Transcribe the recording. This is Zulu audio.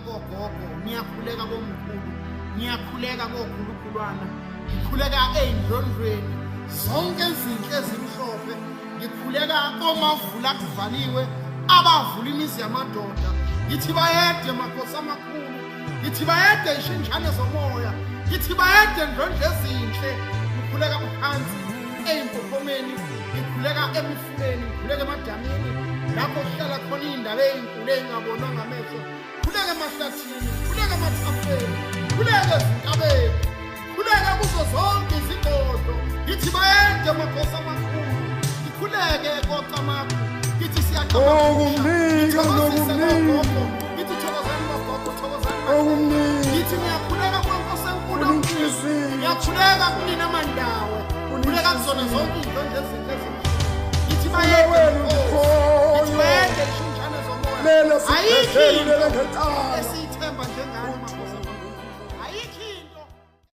kogogo, ngiyakhuleka komkhulu, ngiyakhuleka kokhulukhulwana, ngikhuleka ey'ndlondlweni zonke ezinhle ezimhlophe, ngikhuleka komavula kuvaliwe abavula imizi yamadoda. Ngithi bayede makhosi amakhulu, ngithi bayede ishinjane zomoya, ngithi bayede ndlondlo ezinhle. Ngikhuleka phansi ey'mpophomeni, ngikhuleka emifuleni, ngikhuleka emadamini lapho kuhlala khona iy'ndaba ey'nkulu ey'ngabonwa ngamehlo. Khuleka emahlathini, khuleka emathafeni, khuleka ezintabeni, khuleka kuzo zonke izigodlo. Ngithi bayede makhosi amakhulu, ngikhuleke kocamakho, ngithi Okumnika, siyaqamathokozise nokumnika. kogogo, ngithi thokozani bogogo, thokozani. Okumnika. Ngithi ngiyakhuleka kwenkosi enkulu, Uninhliziyo. ngiyakhuleka kunina mandawo, khuleka kuzona zonke iy'ndlondlo ezinhle ezinhle. Ngithi bayede Wena Nkosi, ngithi ukhoyo. bayede ishintshane zomoya. Lelo Ayikho siphephelo into lelo ngecala.